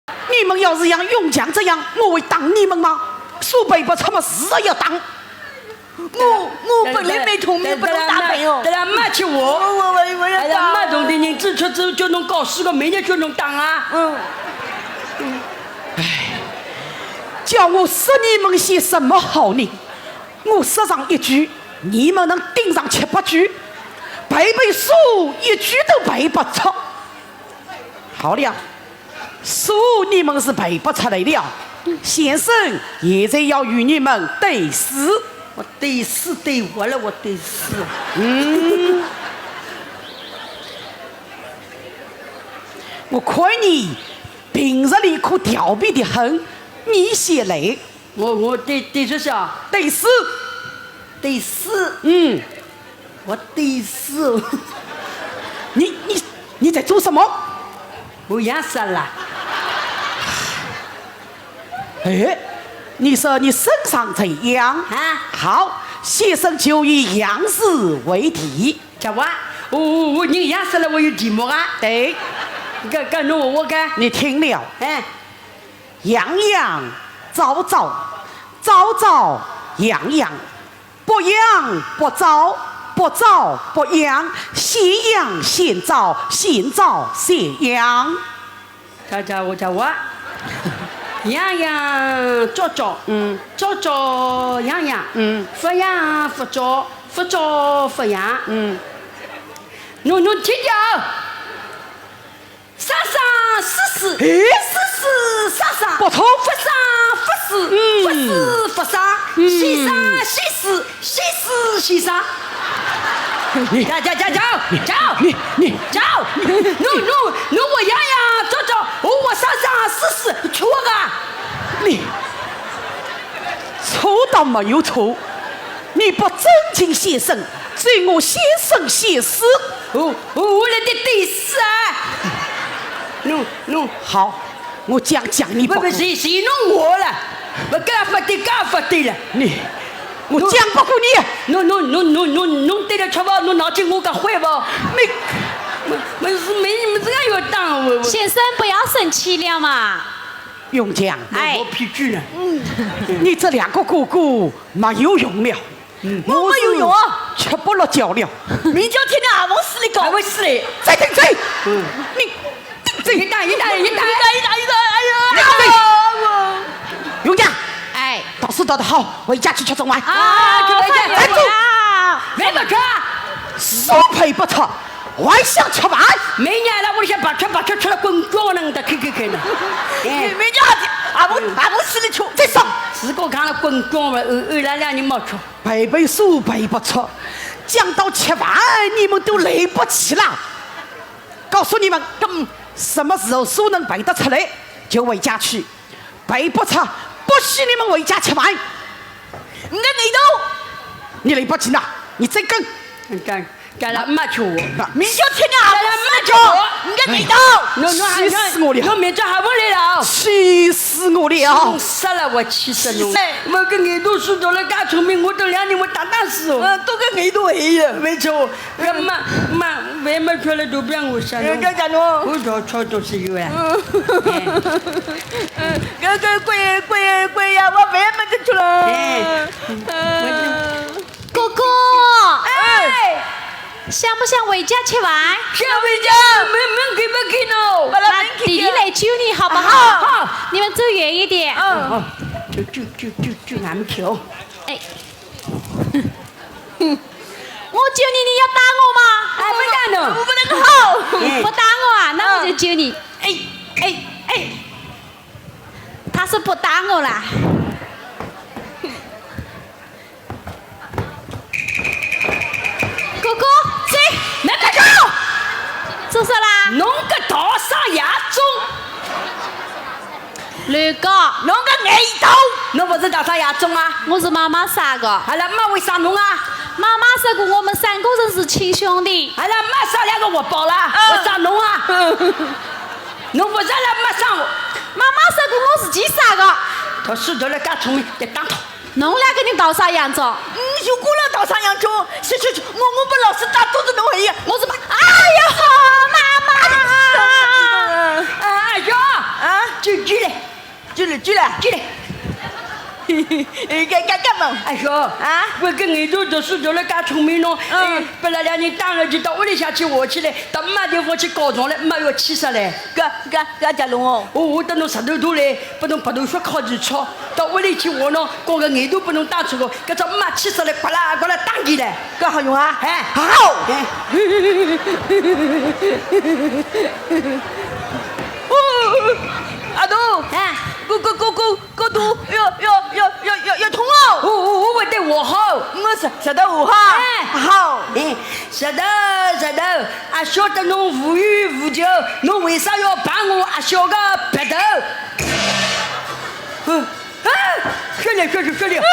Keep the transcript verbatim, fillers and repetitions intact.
你们要是像永强这样，我会打你们吗？说赔不出嘛，是要打。我，我本来蛮聪明，不懂打赔哦。得了，骂起我。我，我，我，我要打。哎呀，骂懂的人，自出自就能搞事个，明天就能打啊。嗯。唉，叫我说你们些什么好呢？我说上一句，你们能顶上七八句，赔赔说一句都赔不出。好了， 说你们是赔不出来了。先生现在要与你们对诗。我对诗对活了，我对诗。嗯，我看你平日里可调皮得很，你先来。我，我对，对诗啊？对诗。对诗。嗯。 我对诗。你，你，你在做什么？我养诗啦。哎，你说你身上在养？啊？好，先生就以养诗为题。叫我？我，我，我，你养诗了，我有题目啊？对。搿，搿侬问我个？你听了。哎。 养养朝朝，朝朝养养，不养不朝，不朝不养，先养先朝，先朝先养。叫，叫我，叫我。养养朝朝，嗯。朝朝养养，嗯。不养不朝，不朝不养。嗯。侬，侬听听啊。 生生世世，哎？世世生生，不错。不生不世，嗯。不世不生，嗯。先生先世，先世先生。你，叫，叫，叫，叫，叫，你，你，叫，侬，侬，侬我养养朝朝，我，我生生世世，错个。你，错倒没有错，你不尊敬先生，对我先生先世。哦， 哦，我来对对诗啊。侬，侬。好，我讲讲你不，不，不，谁，谁弄我了？我干不对，干不对了。你，我讲不过你。侬，侬，侬，侬，侬，侬对了吃吧，侬脑筋我个坏吧？没，没，没事，没，没这样有当我，我。先生，不要生气了嘛。永强，哎。我脾气呢？嗯。你这两个哥哥没有用了。 嗯。我没有用啊。我是吃不落觉了。明朝天天阿文死里搞。阿文死里。再顶嘴。嗯。你顶嘴。一打，一打，一打。一打，一打，一打，哎呀，你顶嘴。啊，我。永强。哎。读书读得好，回家去吃中饭。啊，去回家。站住！啊。来不去啊？书赔不出，还想吃饭？明年了，屋里向白吃白吃，吃了滚光了，你再看看看呢。哎。明朝阿文，阿文死里吃。再说。自家讲了滚光了，呃，呃，来两年没吃。 赔赔书赔不出，讲到吃饭，你们都来不及了。告诉你们，嗯，什么时候书能赔得出来，就回家去；赔不出，不许你们回家吃饭。你个耳朵，你来不及了，你再跟。你看。 叫了骂起我。明朝天天阿文死里搞，你个味道。侬，侬还，气死我了。侬明朝还不来了啊？气死我了。气死了，我气死侬。气死。我个耳朵是读了介聪明，我都两年我打打死哦。嗯，都个耳朵黑了。没错，搿骂，骂，饭没吃了都不让我杀侬。人家讲侬。我早吃东西有哎。嗯。哎。嗯，搿个贵，贵，贵呀，我饭没得吃了。哎。嗯。我就 哥哥，哎。想不想回家吃饭？想回家，门，门开不开呢？把他门开开。那弟弟来救你好不好？好，好。你们走远一点。嗯。好，走，走，走，走，走，俺们走。哎。我救你，你要打我吗？哎，不打呢。我不能吼。哎。不打我啊，那我就救你。哎，哎，哎。他是不打我啦。 哥哥，走，慢慢走。做啥啦？侬个大少爷种。刘哥。侬个眼头。侬勿是大少爷种啊？我是妈妈杀的。阿拉妈为啥侬啊？妈妈说过我们三个人是亲兄弟。阿拉妈杀两个活宝啦，嗯。为啥侬啊？侬勿是阿拉妈杀我？妈妈说过我自己杀的。读书读了介聪明，别打他。 侬哪个人大少爷种？嗯，就过了大少爷种，去去去，我，我把老师打肚子弄黑呀，我是把，哎呀，妈妈！哎，哎呀，啊，就举嘞，举嘞，举嘞，举嘞。哎，干干干嘛？哎哟，啊？我个眼头读书读了介聪明咯，嗯，拨拉两人打了就到屋里向去玩去嘞，到妈地方去告状了，妈要气煞嘞。搿搿搿结棍哦。哦，我搭侬石头头嘞，拨侬白头发敲几撮，到屋里去玩咯，光个眼头拨侬打出个，搿只妈气煞嘞，呱啦呱啦打伊嘞。 搿好用啊？哎，好。哎。哦，阿东，哎，搿搿搿搿搿肚要要要要要要痛哦。哦哦，我会得和好。我石石头和好。哎，好。哎，石头石头，阿晓得侬无欲无求，侬为啥要碰我阿晓个鼻头？嗯。 啊，血了，血了，血了！